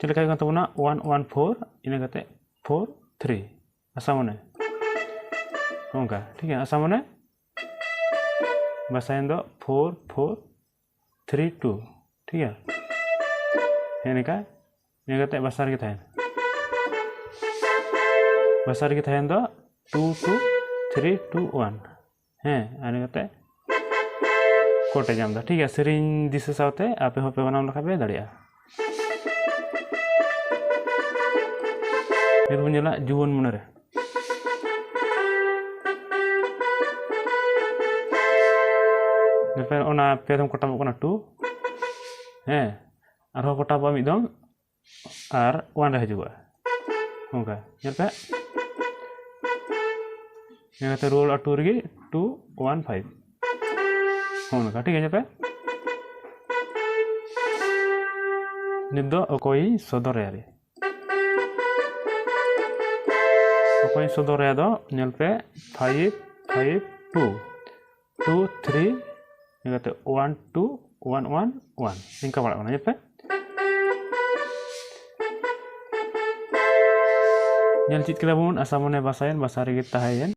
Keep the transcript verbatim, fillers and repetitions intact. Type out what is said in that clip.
ᱞᱮᱠᱟ ᱦᱩᱭᱩᱜ ᱠᱟᱱ ᱛᱟᱵᱚᱱᱟ ᱳᱣᱟᱱ ᱳᱣᱟᱱ ᱯᱷᱳᱨ, ᱤᱱᱟᱹ ᱠᱟᱛᱮ ᱯᱷᱳᱨ ᱛᱷᱨᱤ, ᱟᱥᱟ ᱢᱚᱱᱮ ᱚᱱᱠᱟ, ᱴᱷᱤᱠ ᱜᱮᱭᱟ, ᱟᱥᱟ ᱢᱚᱱᱮ ᱵᱟᱥᱟᱭᱮᱱ ᱫᱚ ᱯᱷᱳᱨ ᱯᱷᱳᱨ ᱛᱷᱨᱤ ᱴᱩ, ᱴᱷᱤᱠ ᱜᱮᱭᱟ᱾ ᱦᱮᱸ, ᱱᱤᱝᱠᱟ ᱱᱤᱭᱟᱹ ᱠᱟᱛᱮ ᱵᱟᱥᱟ ᱨᱮᱜᱮ ᱛᱟᱦᱮᱱ, ᱵᱟᱥᱟ ᱨᱮᱜᱮ ᱛᱟᱦᱮᱱ ᱫᱚ two two three two one. ᱦᱮᱸ, ᱟᱨ ᱱᱤᱭᱟᱹ ᱠᱟᱛᱮ ᱠᱚᱴᱮ ᱧᱟᱢ ᱮᱫᱟ, ᱴᱷᱤᱠ ᱜᱮᱭᱟ᱾ ᱥᱮᱨᱮᱧ ᱫᱤᱥᱟᱹ ᱥᱟᱶᱛᱮ ᱟᱯᱮ ᱦᱚᱸᱯᱮ ᱵᱮᱱᱟᱣ ᱞᱮᱠᱷᱟᱱ ᱯᱮ ᱫᱟᱲᱮᱭᱟᱜᱼᱟ᱾ ᱱᱤᱛ ᱵᱚᱱ ᱧᱮᱞᱟ ᱡᱩᱣᱟᱹᱱ ᱢᱚᱱᱮᱨᱮ᱾ ᱧᱮᱞ ᱯᱮ, ᱚᱱᱟ ᱯᱮ ᱫᱚᱢ ᱠᱚᱴᱟᱵᱚᱜ ᱠᱟᱱᱟ ᱴᱩ᱾ ᱦᱮᱸ, ᱟᱨᱦᱚᱸ ᱠᱚᱴᱟᱵᱚᱜᱼᱟ ᱢᱤᱫ ᱫᱚᱢ, ᱟᱨ ᱳᱣᱟᱱ ᱨᱮ ᱦᱤᱡᱩᱜᱼᱟ᱾ ᱚᱱᱠᱟ ᱧᱮᱞ ᱯᱮ, ᱱᱤᱭᱟᱹ ᱠᱟᱛᱮ ᱨᱩᱣᱟᱹᱲ ᱴᱩ ᱨᱮᱜᱮ ᱴᱩ ᱳᱣᱟᱱ ᱯᱷᱟᱭᱤᱵᱷ᱾ ᱦᱚᱸ, ᱱᱚᱝᱠᱟ, ᱴᱷᱤᱠ ᱜᱮᱭᱟ᱾ ᱧᱮᱞ ᱯᱮ, ᱱᱤᱛ ᱫᱚ ᱚᱠᱚᱭᱤᱧ ᱥᱚᱫᱚᱨ ᱟᱭᱟ ᱨᱮ, ᱚᱠᱚᱭᱤᱧ ᱥᱚᱫᱚᱨ ᱟᱭᱟ ᱫᱚ ᱧᱮᱞ ᱯᱮ, five five two, two three, ᱤᱱᱟᱹ ᱠᱟᱛᱮ one two one one one, ᱱᱤᱝᱠᱟ ᱯᱟᱲᱟᱜ ᱠᱟᱱᱟ᱾ ᱧᱮᱞ ᱯᱮ, ᱧᱮᱞ ᱪᱮᱫ ᱠᱮᱫᱟ ᱵᱚᱱ, ᱟᱥᱟ ᱢᱚᱱᱮ ᱵᱟᱥᱟᱭᱮᱱ, ᱵᱟᱥᱟ ᱨᱮᱜᱮ ᱛᱟᱦᱮᱸᱭᱮᱱ,